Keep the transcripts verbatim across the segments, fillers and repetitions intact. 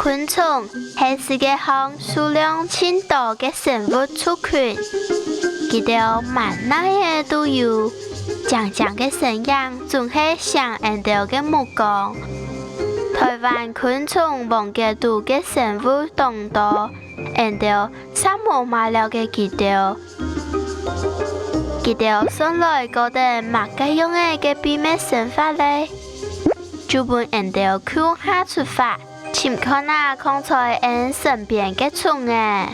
昆蟲係世界上數量盡多个生物族群，佢兜滿哪仔都有，靚靚个身影總係吸引𠊎兜个目光。臺灣昆蟲網格肚个生物當多，𠊎兜煞無麼个了解佢兜。佢兜算來過等麼个樣仔个祕密生活咧？就分𠊎兜共下出發，尋看啊囥在𠊎身邊个蟲仔。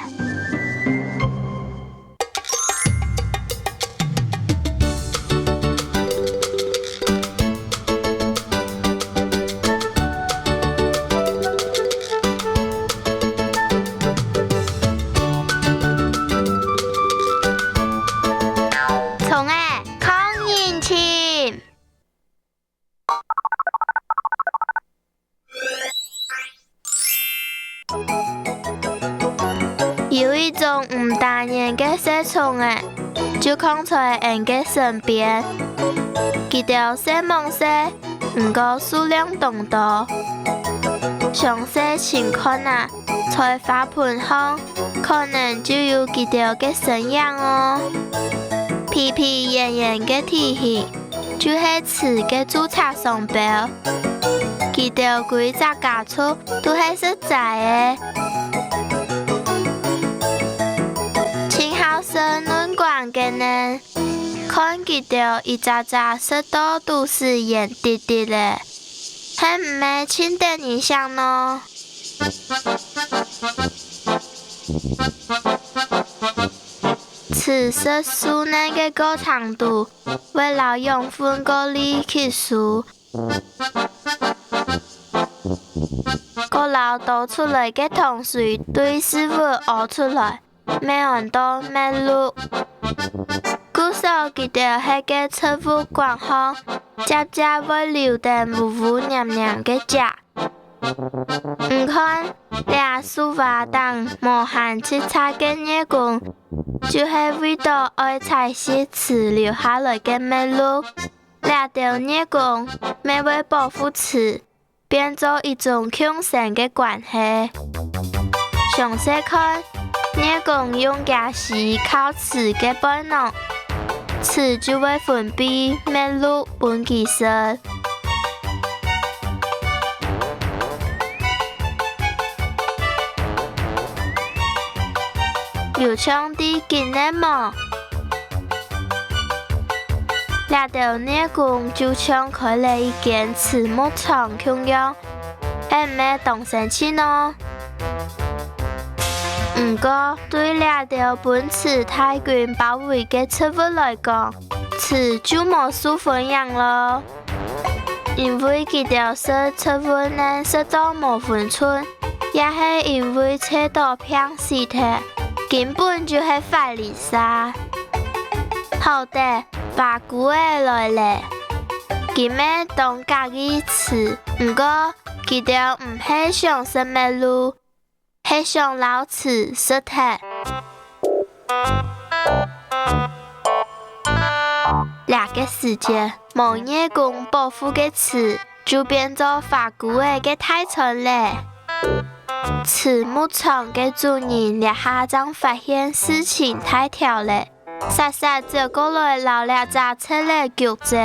蟲仔，囥人尋！ 有一種毋打眼个細蟲仔，就囥在𠊎个身邊。佢兜細罔細，毋過數量當多。詳細尋看啊，在花盆項，可能就有佢兜个身影哦。皮皮圓圓个體型， 就係蚩个註冊商標。佢兜歸隻家族都係食齋个。盡好食嫩管个呢，看佢兜一隻隻食到肚屎圓滴滴咧，係毋係盡得人惜呢？ 蚩食樹乳个過程肚，會摎養分過濾吸收，過摎多出來个糖水對食物屙出來，乜安到蜜露。故所佢兜歇个植物管項，輒輒會留等烏烏黏黏个跡。 你看，這樹椏頂無閒直掣个月光，就係為著愛採食蚩留下來个蜜露。這兜月光乜會保護蚩，變做一種共生个關係。詳細看，月光用厥鬚靠蚩个背囊，蚩就會分泌蜜露分佢食。 有像在今仔無？這兜月光就像開了一間蚩牧場共樣，係毋係當生趣呢？毋過，對這兜分蚩大軍包圍个植物來講，蚩就無受歡迎囉。 因為佢兜食植物能食到無分寸，也係因為啐著病死忒，根本就係壞鄰舍。好得，花菇仔來咧！佢乜當佮意蚩，毋過佢兜毋係想食蜜露， 係想摎蚩食忒。這個時節，無月光保護个蚩，就變做花菇仔个大餐咧。蚩牧場个主人這下正發現事情大條咧，煞煞走過來摎這隻蚩仔逐走。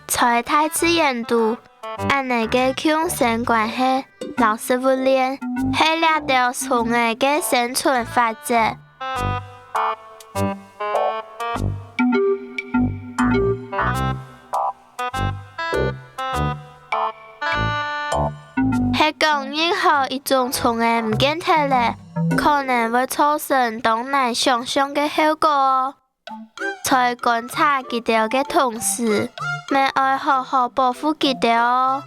在大自然肚，恁呢个共生關係摎食物鏈，係這兜蟲仔个生存法則。 係講任何一種蟲仔毋見忒咧，可能會造成當難想像个後果哦。在觀察佢兜个同時，乜愛好好保護佢兜哦。